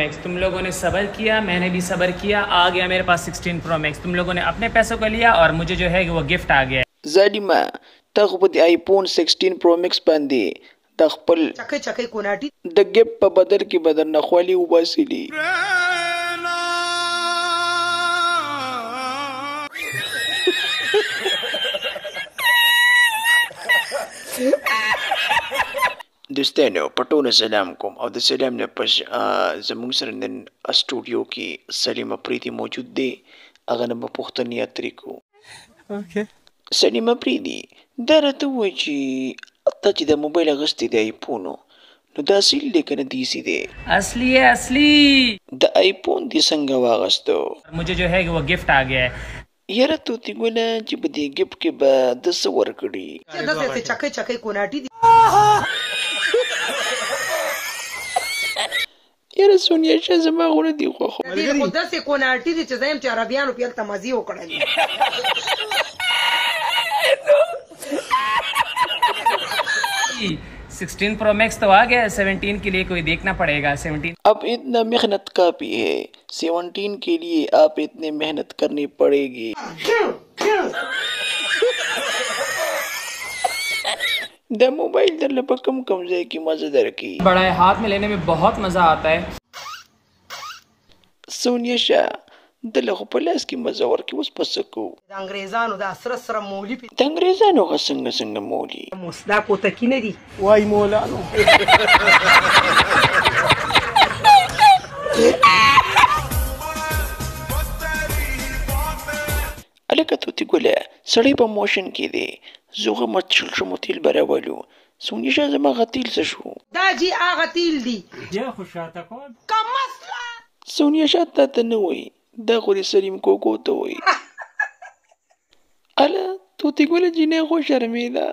Max. तुम लोगों ने सब्र किया, मैंने भी सब्र किया, आ गया मेरे पास 16 प्रो मैक्स। तुम लोगों ने अपने पैसों को लिया और मुझे जो है वो गिफ्ट आ गया। ظالمه تا خو په دې آیفون 16 پرو مکس باندې د خپل چکه چکه کوناټي د ګفټ په بدل کې به درنه خولې وباسلې. دوستانو په ټولو سلام کوم او د سلام نه پس زموږ سره نن سټوډیو کې سلیم اپریدي موجود دی، هغه نه به پوښتنې اترې کوو. سلیم اپریدي، دا راته ووایه چې تا چې دا موبایل اخیستی دی آیفون، نو دا اصیل دی که نه دیسي دی؟ اصلي ہے اصلي. د آیفون دې څنګه واغستو؟ مجھے جو ہے وہ گفٹ آ گیا ہے. یاره طوطي ګله چې په دې ګفټ کې به د څه ورکړي؟ چې داسې چکه چکه کوناټي دي. یاره سونیا شاه زما خو نه دي خوښ. دې خو داسې کوناټي دي چې زه یم چې عربیانو پې هلته مزې وکړلې. 16 प्रो मैक्स तो आ गया, 17 के लिए कोई देखना पड़ेगा। 17 अब इतना मेहनत काफी है, 17 के लिए आप इतने मेहनत करनी पड़ेगी. د موبایل درله په کم کم ځای کې مزه درکوي. बड़ा है، हाथ में लेने में बहुत मजा आता है. سونیا شاه دله خو په لاس کې مزه ورکوي، اوس په څه کوو؟ د انګریزانو دا سره سره مولي پې د انګریزانو هغه څنګه څنګه مولي؟ دا کوتکي نه دي. وای مولانو. هلکه طوطي ګله سړی په موشن کې دی، زه هغه مچل شم تیل به راولو. سونیا شاه زما هغه تیل څه شو؟ دا جي هغه تیل دي. بیا خو شاته کوم. کمسله. سونیا شاه تا ته نه وایي، دا خو دې سلیم کوکو ته وایي. اله طوطي ګله جینۍ خو شرمېده.